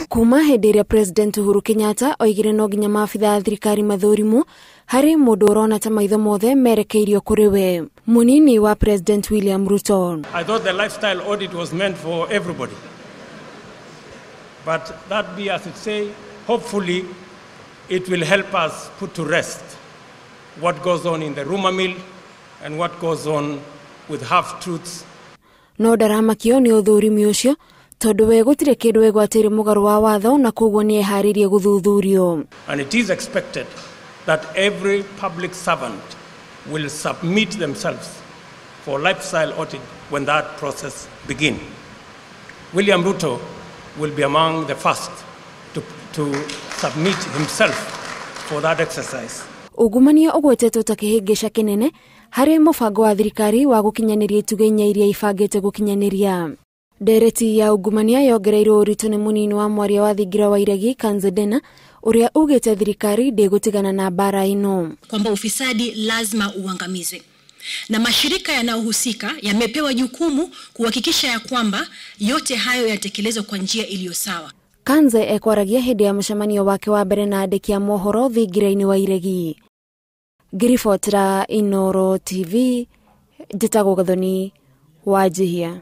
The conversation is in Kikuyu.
Kuma hĩndĩ ĩrĩa President Uhuru Kenyatta oigire no nginya maabitha a thirikari mathũrimwo harĩ mũndũ ũrona ta maitho mothe merekeirio kũrĩ we, mũnini wa President William Ruto. I thought the lifestyle audit was meant for everybody. But that be as it say, hopefully it will help us put to rest what goes on in the rumor mill and what goes on with half-truths. No ndaramakio nĩ ũthũrimi ũcio tondũ we gũtirĩ kĩndũ egwatĩire mũgarũ wa watho na koguo nĩ eharĩirie gũthuthurio. And it is expected that every public servant will submit themselves for lifestyle audit when that process begins. William Ruto will be among the first to submit himself for that exercise. Ungumania ũgwetetwo ta kĩhĩngĩca kĩnene harĩ mũbango wa thirikari wa gũkinyanĩria itugĩ inya iria ibangĩte gũkinyanĩria. Ndereti ya ungumania yongereirwo ũritũ nĩ mũnini wa mwaria wa thingira wa iregi Kanze Dena ũrĩa ugĩte thirikari ndĩgũtigana na mbara ĩno, kwamba ufisadi lazima uangamizwe na mashirika yanayohusika yamepewa jukumu kuhakikisha ya kwamba yote hayo yatekelezwa kwa njia iliyo sawa. Kanze ekwaragia hĩndĩ ya mũcemanio wake wa mbere na andĩki a mohoro thingira-inĩ wa iregi. Ngĩribotera Inooro TV, njĩtagwo Gathoni Wanjihia.